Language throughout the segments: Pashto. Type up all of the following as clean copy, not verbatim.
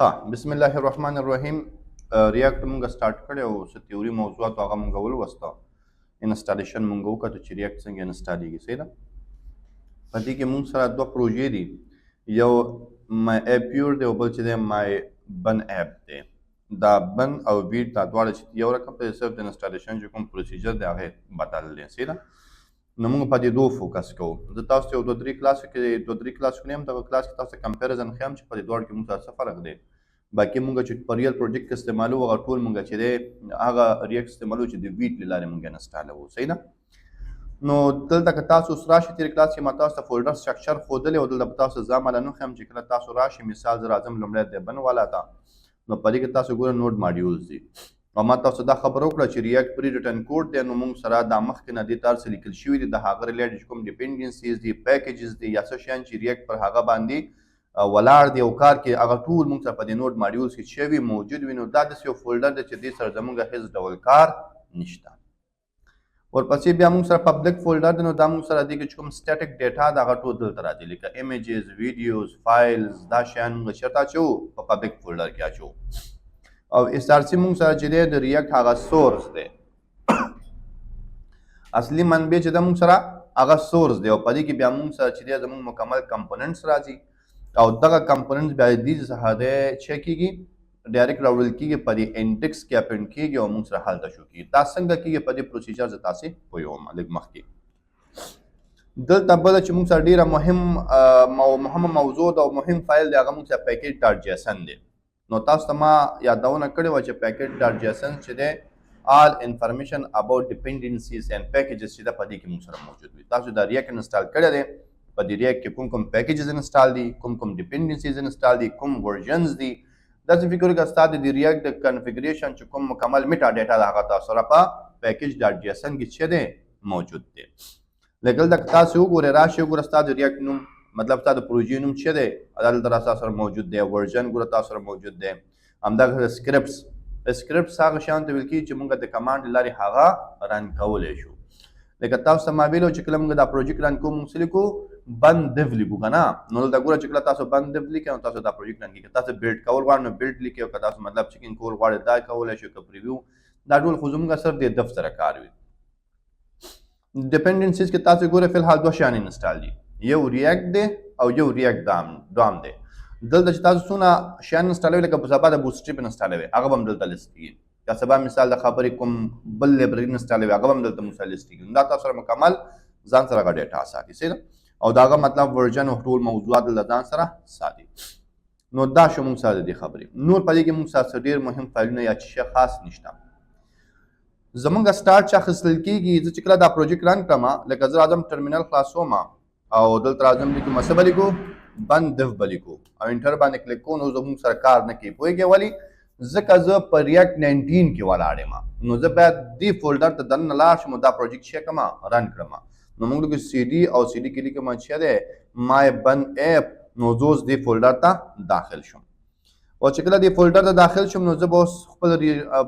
ها، بسم الله الرحمن الرحیم. React مونږ سٹارټ کړی او څه تیوري موضوعات هغه مونږ ولوسته. installation مونږ وکړو چې React څنګه install ېږي، صحیح ده؟ په دې کې مونږ سره دوه پروژې دي، یو My App Pure دی او بل چې دی My Bun App دی. دا Bun او Vite دا دواړه چې یو رقم دی، صرف د installation چې کوم procedure دی هغه بدل دی، صحیح ده؟ نو موږ په دې دوه focus کوو. زه تاسو ته یو دوه درې کلاس کې، دوه درې کلاس کې هم دغه کلاس کې تاسو ته comparison ښیم چې په دې دواړو کې موږ سره څه فرق دی. باقي موږ چې په real project کې استعمالو، هغه ټول موږ چې دی هغه React استعمالو چې د Vite له لارې موږ install وو، صحیح ده؟ نو دلته که تاسو اوس راشئ، تېر کلاس کې ما تاسو ته folder structure ښودلی او دلته به تاسو ځان ماله نه ښیم چې کله تاسو راشئ. مثال زه راځم لومړی د Bun والا ته، نو په دې کې تاسو ګورئ node modules دي او ما تاسو دا خبره وکړه چې React pre-written code دی. نو موږ سره دا مخکې نه دې تار څه لیکل شوي دي، د هغه related کوم dependencies دي، packages دي یا څه شیان چې React پر هغه باندې ولاړ دی او کار کې، هغه ټول موږ سره په دې node modules کې شوي موجود وي. نو دا داسې یو folder دی چې دې سره زموږ هیڅ ډول کار نشته. ورپسې بیا موږ سره public folder دی. نو دا موږ سره دی کې چې کوم static data دا هغه ټول دلته راځي، لکه images، videos، files، دا شیان موږ چېرته اچوو؟ په public folder کې اچوو. او SRC موږ سره چې دی د React هغه source دی، اصلي منبع چې ده موږ سره هغه source دی. او په دې کې بیا موږ سره چې دی زموږ مکمل components راځي او دغه components بیا دې څخه دی چې کېږي direct راوړل کېږي، په دې index کې append کېږي او موږ سره هلته شو کېږي. دا څنګه کېږي، په دې procedure زه تاسې پوهوم لږ مخکې. دلته بله چې موږ سره ډېره مهمه موضوع ده او مهم فایل دی، هغه موږ سره package.json دی. نو تاسو ته ما یادونه کړې وه چې package.json چې دی all information about dependencies and packages چې ده په دې کې موږ سره موجود وي. تاسو دا React install کړی دی، په دې React کې کوم کوم packages install دي، کوم کوم dependencies install دي، کوم versions دي، داسې فکر وکړه ستا د React د configuration چې کوم مکمل metadata ده، هغه تاسو سره په package.json کې چې دی موجود دی. لکه دلته تاسو وګورئ، راشئ وګوره، ستا د React نوم، مطلب ستا د پروژې نوم چې دی دلته تاسو سره موجود دی، version ګوره تاسو سره موجود دی. همدغه scripts هغه شیان ته ویل کېږي چې موږ د command له لارې هغه run کولی شو. لکه تاسو ته ما ویلو چې کله موږ دا project run کوو، موږ څه لیکو؟ Bun dev لیکو که نه؟ نو دلته ګوره چې کله تاسو bun dev لیکئ، نو تاسو دا project run کېږي. که تاسو build کول غواړئ نو build لیکئ، او که تاسو مطلب checking کول غواړئ دا کولی شئ، که preview، دا ټول. خو زموږ صرف د dev سره کار وي. dependencies کې تاسو ګوره فی الحال دوه شیان install دي، یو React دی او یو React DOM دی. دلته چې تاسو څونه شیان install وي، لکه په سبا د Bootstrap install وي، هغه به هم دلته لیست کېږي. که سبا مثال د خبرې کوم بل library install وي، هغه به هم دلته موږ سره لیست کېږي. دا تاسو سره مکمل ځان سره هغه data ساتي، صحیح ده؟ او د هغه مطلب version او ټول موضوعات دلته ځان سره ساتي. نو دا شو موږ سره د دې خبرې. نور په دې کې موږ سره ډېر مهم فایلونه یا څه خاص نشته. زمونږ سٹارټ چې اخیستل کېږي، زه چې کله دا project run کړم، لکه زه راځم ټرمینل خلاصوم او دلته راځم لیکم، څه به لیکو؟ Bun dev به لیکو او enter باندې کلیک کوو، نو زموږ سره کار نه کوي. پوهېږئ ولې؟ ځکه زه په React 19 کې ولاړ یم. نو زه باید دې folder ته دننه لاړ شم او دا project چې کړم run کړم. نو موږ لیکو سی ډي او سی ډي کې لیکم چې دی My Bun App. نو زه اوس دې folder ته داخل شم او چې کله دې folder ته داخل شم، نو زه به اوس خپل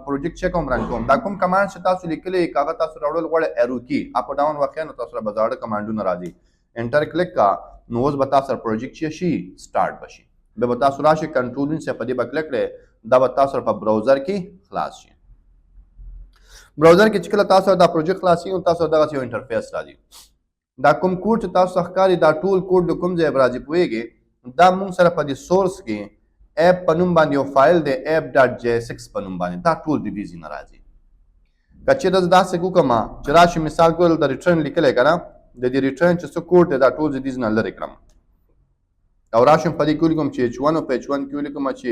project چې کوم run کوم. دا کوم command چې تاسو لیکلی، که هغه تاسو راوړل غواړئ، arrow key up down وکړئ، نو تاسو سره به زاړه command ونه راځي. enter click کا، نو اوس به تاسو سره project چې شي سٹارټ به شي. بیا به تاسو راشئ، control N په دې به کلیک کړئ، دا به تاسو سره په browser کې خلاص شي. browser کې چې کله تاسو دا project خلاصي، نو تاسو دغه یو interface راځي. دا کوم کوډ چې تاسو ښکاري، دا ټول کوډ د کوم ځای راځي، پوهېږئ؟ دا مونږ سره په دې source کې app په نوم باندې یو فایل دی، app.jsx په نوم باندې، دا ټول د دې ځای نه راځي. که چېرته زه داسې وکړم چې راشي مثال ګوره د return لیکلی که نه، د دې return چې څه کوډ دی دا ټول زه دې ځای نه لرې کړم او راشم په دې کې ولیکم چې h1 او په h1 کې ولیکم چې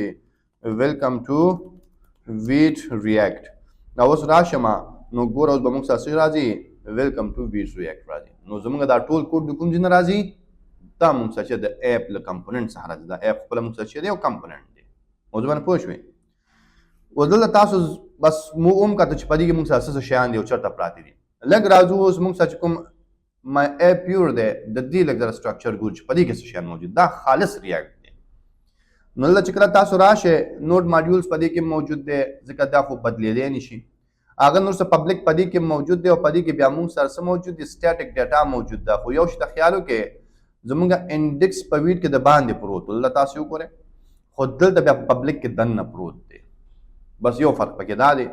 welcome to Vite React. دا اوس راشم، نو ګوره اوس به موږ سره څه راځي؟ Welcome to Vite React راځي. نو زموږ دا ټول کوډ د کوم ځای نه راځي؟ دا موږ سره چې د app له component څخه راځي. دا app خپله موږ سره چې دی یو component دی. موضوع باندې پوه شوئ؟ اوس دلته تاسو بس مو هم کته چې په دې کې موږ سره څه شیان دي او چېرته پراته دي. لږ راځو اوس موږ سره چې کوم My App Pure دی، د دې لږ ذره structure ګورو چې په دې کې څه شیان موجود. دا خالص React دی. نو دلته چې کله تاسو راشئ، node modules په دې کې موجود دی، ځکه دا خو بدلېدی نه شي. هغه نور څه public په دې کې موجود دی او په دې کې بیا موږ سره څه موجود دي؟ Static data موجود ده. خو یو شي ته خیال وکړئ، زمونږ index په Vite کې د باندې پروت و. دلته تاسو وګورئ، خو دلته بیا په پبلک کې دننه پروت دی. بس یو فرق پکې دا دی.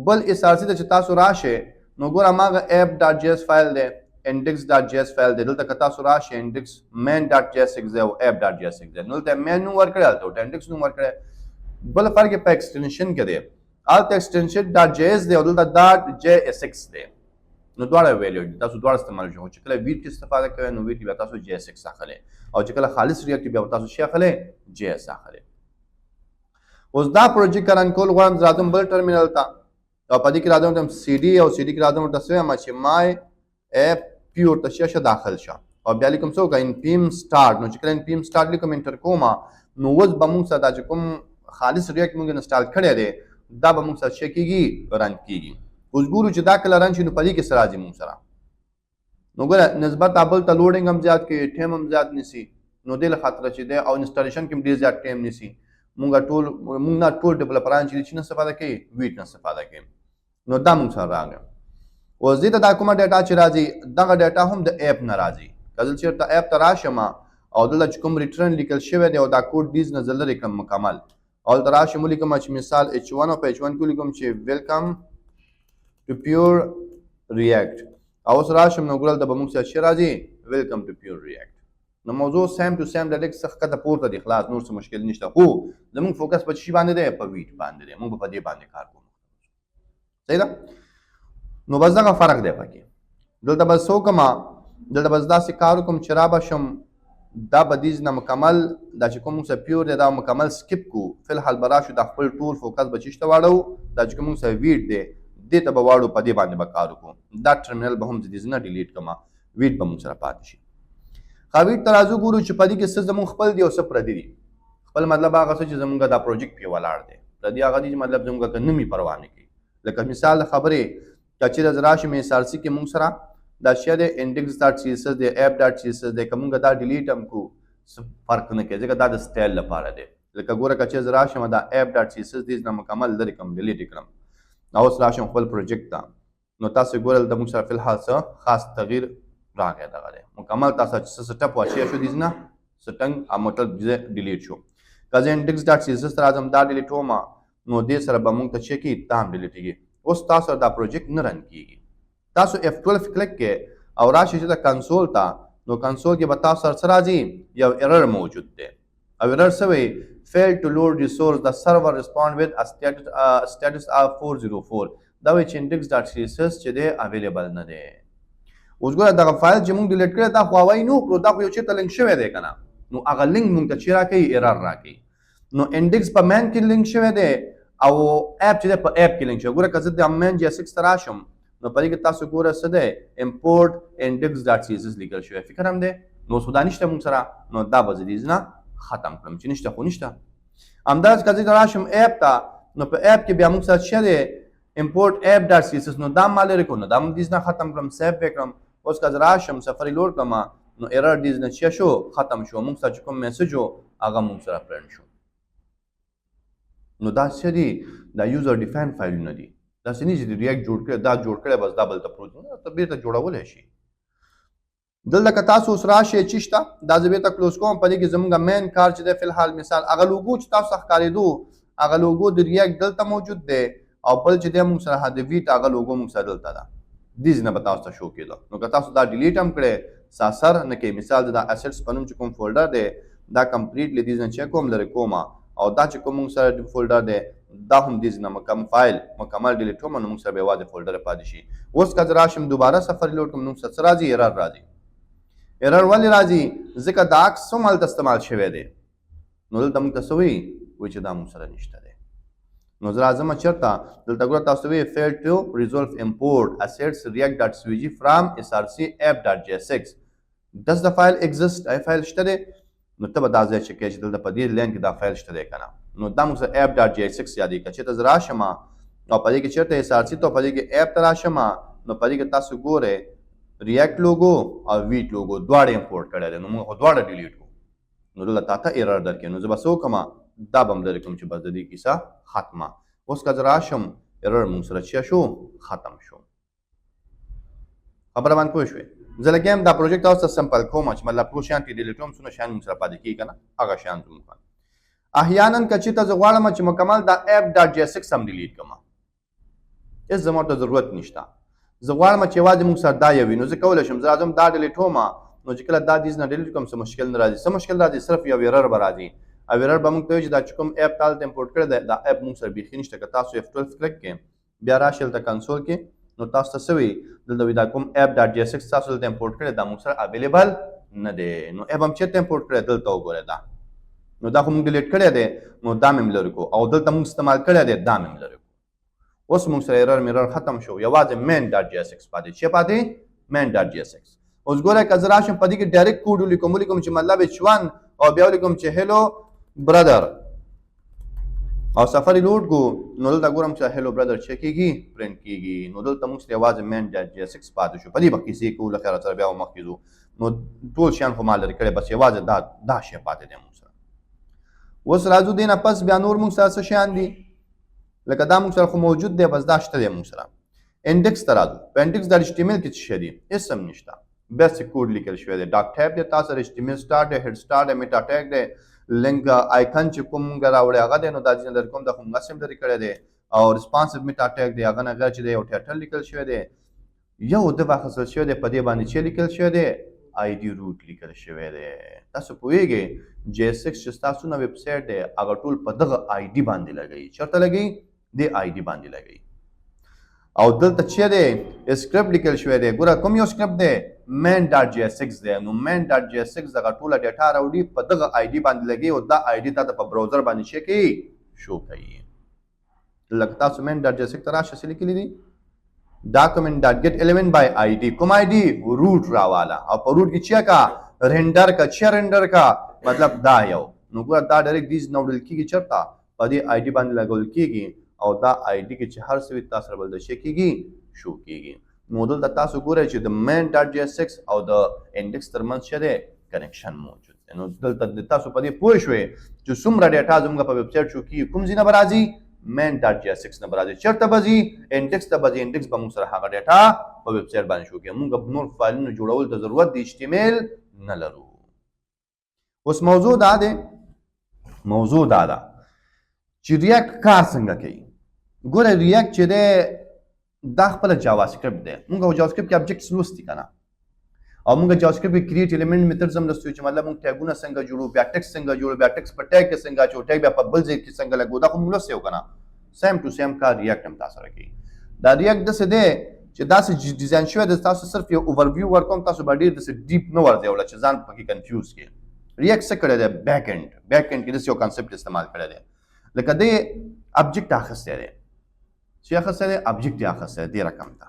بل اس آر سی ته چې تاسو راشئ، نو ګوره هماغه اپ ډاټ جی اس فایل دی، انډیکس ډاټ جی اس فایل دی. دلته که تاسو راشئ، انډیکس مین ډاټ جی اس ایکس دی او اپ ډاټ جی اس ایکس دی. نو دلته مین نوم ورکړی، هلته ورته انډیکس نوم ورکړی. بل فرق یې په ایکسټنشن کې دی. هلته ایکسټنشن ډاټ جی اس دی او دلته ډاټ جی اس ایکس دی. نو دواړه ویلیو دي، تاسو دواړه استعمال شئ. خو چې کله ویټ کې استفاده کوئ، نو ویټ کې بیا تاسو جی اس ایکس اخلئ او چې کله خالص ریاکټ، بیا تاسو شی اخلئ؟ جی اس اخلئ. اوس دا پروژیکټ رن کول غواړم. زه راځم بل ټرمینل ته او په دې کې راځم ته سی ډي، او سی ډي کې راځم ورته څه وایم چې مای اپ پی ورته شه داخل شه، او بیا لیکم څه وکړه؟ ان پی ایم سٹارټ. نو چې کله ان پی ایم سٹارټ لیکم، انټر کوم، نو اوس به موږ سره دا چې کوم خالص ریاکټ موږ انسټال کړی دی، دا به موږ سره څه کیږي؟ رن کیږي. اوس ګورو چې دا کله رن شي، نو په دې کې څه راځي موږ سره. نو ګوره، نسبت بل ته لوډینګ هم زیات کوي، ټایم هم زیات نیسي. نو دې له خاطره چې دی او انسټالیشن کې هم ډېر زیات ټایم نیسي. مونږ ټول، مونږ نه، ټول ډیولپران چې نه استفاده کوي، ویټ نه استفاده کوي. نو دا مونږ سره راغی. اوس دې ته دا کومه ډیټا چې راځي، دغه ډیټا هم د اپ نه راځي. که زه چېرته اپ ته راشم او دلته چې کوم ریټرن لیکل شوی دی او دا کوډ دیز نه زه لرې کړم مکمل، او دلته راشم ولیکم چې مثال H1، او په H1 کې ولیکم چې ویلکم ټو پیور ریاکټ، او اوس راشم، نو ګوره دلته به موږ سره چې راځي؟ ویلکم ټو پیور ریاکټ. نو موضوع سیم ټو سیم د لږ څه ښکته پورته دی، خلاص، نور څه مشکل نشته. خو زموږ فوکس په څه باندې دی؟ په ویټ باندې دی. موږ په دې باندې کار کوو، صحیح ده؟ نو بس دغه فرق دی پکې. دلته بس څه وکړم؟ دلته بس داسې کار وکړم چې را به شم، دا به دیز نه مکمل، دا چې کوم موږ سره پیور دی، دا مکمل سکیپ کو. فی الحال به راشو، دا خپل ټول فوکس به چیشته واړو؟ دا چې کوم موږ سره ویټ دی، دې ته به واړو، په دې باندې به کار وکړو. دا ټرمینل به هم د دې نه ډیلیټ کړم، ویټ به موږ سره پاتې شي. ښه، ویټ ته راځو، ګورو چې په دې کې څه زموږ خپل دي او څه پردي دي. خپل مطلب هغه څه چې زموږ دا پروجیکټ پرې ولاړ دی. پردي هغه دي چې مطلب زموږ که نه مي پروا نه کوي. لکه مثال خبرې، که چېرې زه راشم اس آر سي کې، موږ سره دا شی دی، انډیکس ډاټ سی اس اس دی، اپ ډاټ سی اس اس دی. که موږ دا ډیلیټ هم کو، څه فرق نه کوي، ځکه دا د سټایل لپاره دی. لکه ګوره، که چېرې زه راشم دا اپ ډاټ سی اس اس دې نه مکمل لرې کړم، ډیلیټ یې کړم، او اوس راشم خپل پروجیکټ ته، نو تاسو ګورئ دلته موږ سره فی الحال څه خاص تغییر راغی؟ دغه دی مکمل. تاسو چې څه سټپ واچی شو، دې نه سټنګ او مطلب ډیلیټ شو. که زه انډیکس ډاټ سی اس اس ته راځم، دا ډیلیټوم، نو دې سره به موږ ته چې کی دا هم ډیلیټېږي. اوس تاسو دا پروجیکټ نه رن کیږي. تاسو F12 کلیک کې او راشئ چې د کنسول ته، نو کنسول کې به تاسو سره څه راځي؟ یو ایرر موجود دی. او ایرر څه وایي؟ Failed to load resource, the server respond with a status of 404. دا وایي چې index.css چې دی available نه دی. اوس ګوره، دغه فایل چې موږ ډیلیټ کړی، دا خو هوایي نو کړو، دا خو یو چېرته لینک شوی دی که نه؟ نو هغه لینک موږ ته چې راکوي؟ ایرر راکوي. نو انډیکس په مین کې لینک شوی دی او اپ چې دی په اپ کې لینک شوی. ګوره، که زه د مین جی 6 ته راشم، نو په دې کې تاسو ګوره څه دی؟ امپورټ index.css لیکل شوی. فکر هم دی. نو اوس خو دا نشته موږ سره، نو دا به زه دې نه ختم کړم چې نشته خو نشته. همداس که زه راشم اپ ته، نو په اپ کې بیا موږ سره څه دی؟ امپورټ app.css. نو دا ما لرې کړو، نو دا هم دې نه ختم کړم، سیو یې کړم. اوس که زه راشم صفر لوډ کړم، نو ایرر دې نه چې شو؟ ختم شو. موږ سره چې کوم میسج و، هغه موږ سره پرنټ شو. نو دا څه دي؟ دا یوزر ډیفاین فایلونه دي. داسې نه چې د ریاکټ جوړ کړی، دا جوړ کړی، بس دا بل ته پروت نه، ته بیرته جوړولی شي. دلته که تاسو اوس راشئ چې شته، دا زه بیرته کلوز کوم. په دې کې زموږ مین کار چې دی، فی الحال مثال هغه لوګو چې تاسو ته ښکارېدو، هغه لوګو د ریاکټ دلته موجود دی، او بل چې دی موږ سره د ویټ هغه لوګو موږ سره دلته ده. دې نه به تاسو ته شو کېده. نو که تاسو دا ډیلیټ هم کړئ، څه اثر نه کوي. مثال دا اسټس په نوم چې کوم فولډر دی، دا کمپلیټلی دې نه چې کوم لرې کوم، او دا چې کوم موږ سره فولډر دی، دا هم دې نه مکم فایل مکمل ډیلیټ کوم، نو موږ سره به یوازې فولډر پاتې شي. اوس که زه راشم دوباره صفر لوډ کوم، نو څه راځي؟ ایرر راځي. ایرر ولې راځي؟ ځکه دا عکس هم هلته استعمال شوی دی. نو دلته موږ ته څه وایي؟ وایي چې دا موږ سره نشته دی. نو زه راځم چېرته؟ دلته ګوره، تاسو وایي failed to resolve import assets react.svg from src app.jsx. Does the file exist? ای فایل شته دی؟ نو ته به دا ځای چې کوې چې دلته په دې لاین کې دا فایل شته دی که نه. نو دا موږ سره app.jsx یادېږي. که چېرته زه راشم او په دې کې چېرته src ته، په دې کې app ته راشم، نو په دې کې تاسو ګورئ ریاکټ لوګو او ویټ لوګو دواړه امپورټ کړی دی. نو موږ خو دواړه ډیلیټ کړو، نو دلته تا ته ایرر درکړي. نو زه به څه وکړم؟ دا به هم لرې کړم چې بس د دې کیسه ختمه. اوس که زه راشم، ایرر موږ سره چې شو؟ ختم شو. خبره باندې پوه شوې؟ زه لګیا یم دا پروجیکټ تاسو ته سمپل کوم چې مطلب ټول شیان ترې ډیلیټ کوم، څونه شیان موږ سره پاتې کېږي که نه، هغه شیان زموږ. احیانا که چېرته زه غواړم چې مکمل دا app dot JS 6 هم delete کړم، هېڅ زما ورته ضرورت نشته. زه غواړم چې یوازې موږ سره دا یو وي، نو زه کولی شم زه راځم دا delete وم. نو چې کله دا دیز نه delete کوم، څه مشکل نه راځي. څه مشکل راځي؟ صرف یو error به راځي، او error به موږ ته وایي چې دا چې کوم app تا دلته import کړی دی، دا app موږ سره بیخي نشته. که تاسو F12 کلیک کړئ، بیا راشئ دلته کنسول کې، نو تاسو ته څه وي؟ دلته وایي دا کوم app dot JS 6 تاسو دلته import کړی، دا موږ سره available نه دی. نو app هم چېرته import کړی؟ دلته وګورئ دا. نو دا خو موږ delete کړی دی، نو دا مې هم لرې کړو، او دلته موږ استعمال کړی دی، دا مې هم لرې کړو. اوس موږ سره error میرر ختم شو، یوازې main dot JS 6 پاتې. چې پاتې main dot JS 6. اوس ګوره، که زه راشم په دې کې direct code ولیکم، ولیکم چې مطلب H1 او بیا ولیکم چې hello brother او صفحه reload کو، نو دلته ګورم چې hello brother چې کیږي، پرنټ کیږي. نو دلته موږ سره یوازې main dot JS 6 پاتې شو. په دې به کیسې کوو له خیره سره، بیا مخکې ځو. نو ټول شیان خو ما لرې کړی، بس یوازې دا شی پاتې دی موږ سره. اوس راځو دې نه پس بیا نور موږ سره څه شیان دي؟ لکه دا موږ سره خو موجود دی، بس دا شته دی موږ سره. index ته راځو. په index dot HTML کې څه شی دي؟ هېڅ هم نشته، basic code لیکل شوی دی. doc type دی تاسو سره، HTML start دی، head start دی، meta tag دی، link icon چې کوم مونږ راوړی هغه دی. نو دا ځینې لرې کوم، دا خو مونږ هسې هم لرې کړی دی. او responsive meta tag دی. هغه نه غیر چې دی، یو title لیکل شوی دی، یو div اخیستل شوی دی، په دې باندې چې لیکل شوی دی، ID root لیکل شوی دی. تاسو پوهیږئ، JS 6 چې ستاسو نه ویب سایټ دی، هغه ټول په دغه ID باندې لګوي. چېرته لګوي؟ دې ID باندې لګوي. او دلته چې دی، سکرپټ لیکل شوی دی. ګوره، کوم یو سکرپټ دی؟ main dot JS 6 دی. نو main dot JS 6 دغه ټوله data راوړي، په دغه ID باندې لګي، او دا ID تا ته په browser باندې چې کوي، شو کوي. لکه تاسو main dot JS 6 ته راشه، څه لیکلي دي؟ document dot get element by id. کوم ID؟ root راواله، او په root کې چیا کا render کا، چیا render کا، مطلب دا یو. نو ګوره، دا direct دیز نه وړل کیږي، چرته په دې ID باندې لګول کیږي، او دا ID کې چې هر څه وي، تاسو سره بل شي کیږي، شو کیږي. نو دلته تاسو ګورئ چې د main dot JS 6 او د index ترمنځ څه دی؟ connection موجود دی. نو دلته تاسو په دې پوه شوئ چې څومره data زموږ په ویب سایټ شو کیږي، کوم ځای نه به راځي؟ main dot JS 6 نه به راځي. چېرته به ځي؟ index ته به ځي. index به موږ سره هغه data په ویب سایټ باندې شو کیږي. موږ نور فایلونو جوړولو ته ضرورت د HTML نه لرو. اوس موضوع دا ده، موضوع دا ده چې React کار څنګه کوي. ګوره، React چې دی، دا خپله JavaScript دی. موږ JavaScript کې objects لوستي که نه؟ او موږ JavaScript کې create element methods هم لوستي چې مطلب موږ tag ونه څنګه جوړو، بیا ټیکس څنګه جوړو، بیا ټیکس په tag کې څنګه اچو، tag بیا په بل ځای کې څنګه لګو. دا خو موږ لوستی و که نه؟ same to same کار React هم تاسو سره کوي. دا React داسې دی چې داسې design شوی دی، تاسو صرف یو overview ورکوم، تاسو به ډېر داسې deep نه ورځئ ولا چې ځان پکې confuse کړئ. React څه کړی دی؟ back end کې داسې یو concept استعمال کړی دی، لکه دی object اخیستی دی. چې اخیستی دی؟ object یې اخیستی دی رقم ته،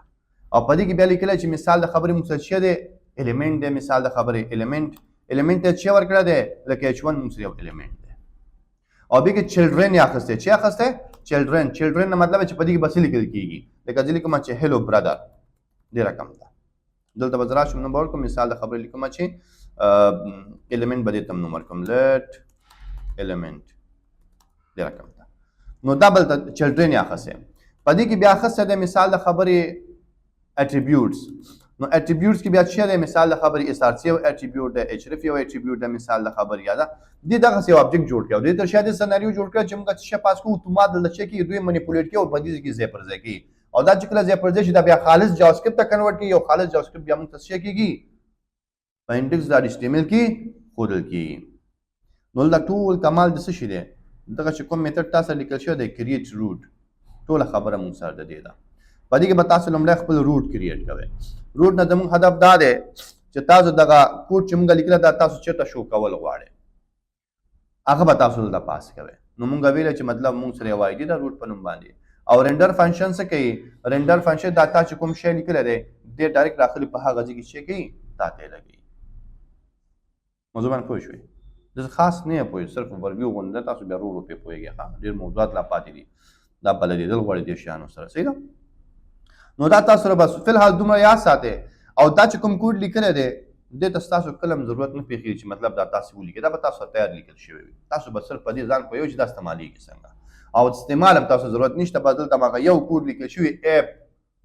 او په دې کې بیا لیکلی چې مثال د خبرې موږ سره څه دی؟ element دی. مثال د خبرې element ته چې ورکړی دی، لکه H1 موږ سره یو element دی، او بیا کې children یې اخیستی. چې اخیستی؟ children. children نه مطلب چې په دې کې بس لیکل کیږي، لکه زه لیکم چې hello brother دې رقم ده. دلته به زه راشم، نوم به ورکړم، مثال د خبرې لیکم چې element به دې ته هم نوم ورکړم، let element دې رقم ده. نو دا بل ته children یې اخیستی. په دې کې بیا اخیستی دی مثال د خبرې attributes. نو attributes کې بیا څه دی؟ مثال د خبرې SRC یو attribute دی، href یو attribute دی. مثال د خبرې یاده دې دغه یو object جوړ کړ، او دې تر شا دې scenario جوړ کړ چې موږ څه پاس کوو، اتومات دلته چې کې دوی manipulate کوي او په دې کې ځای پر ځای کوي. او دا چې کله ځای پر ځای شي، دا بیا خالص JavaScript ته convert کوي، او خالص JavaScript بیا موږ ته څه کیږي؟ په index dot HTML کې ښودل کیږي. نو دا ټول کمال د څه شي دی؟ دغه چې کوم method تاسو لیکل شوی دی، create root. ټوله خبره موږ سره د دې ده. په دې کې به تاسو لومړی خپل root create کوئ. root نه زموږ هدف دا دی چې تاسو دغه کوډ چې موږ لیکلی، دا تاسو چېرته شو کول غواړئ، هغه به تاسو دلته پاس کوئ. نو موږ ویل چې مطلب موږ سره یو ID ده root په نوم باندې. او render function څه کوي؟ render function دا تا چې کوم شی لیکلی دی، دې direct راخلي، په هغه ځای کې چې کوي، تا ته یې لګوي. موضوع باندې پوه شوئ؟ زه خاص نه یم پوه، صرف overview غونډه، تاسو بیا ورو ورو پرې پوهېږئ. ښه، ډېر موضوعات لا پاتې دي، دا بلدېدل غواړي دې شیانو سره. صحیح ده؟ نو دا تاسو سره بس فلحال دومره یاد ساتئ. او دا چې کوم کوډ لیکلی دی، دې ته ستاسو کله هم ضرورت نه پېښېږي چې مطلب دا تاسو ولیکئ. دا به تاسو سره تیار لیکل شوی وي. تاسو به صرف په دې ځان پوهوئ چې دا استعمالېږي څنګه، او استعمال هم تاسو ضرورت نشته. بس دلته هغه یو کوډ لیکل شوی app،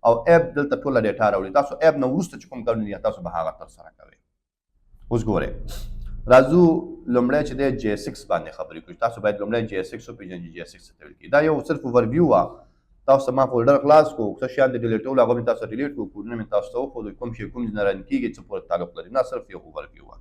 او app دلته ټوله data راوړي. تاسو app نه وروسته چې کوم کارونه دي، تاسو به هغه ترسره کوئ. اوس ګورئ. راځو لومړی چې دی جي 6 باندې خبرې کوو. تاسو باید لومړی جي 6 وپېژنئ چې جي 6 څه ته ویل کېږي. دا یو صرف overview وه. تاسو ته ما folder خلاص کو، څه شیان د ډیلیټولو هغه مې تاسو ډیلیټ کړو، کوډونه مې تاسو ته وښودو، کوم شی کوم ځای نه run کېږي، څه پورې تعلق لري. نه، صرف یو overview وه.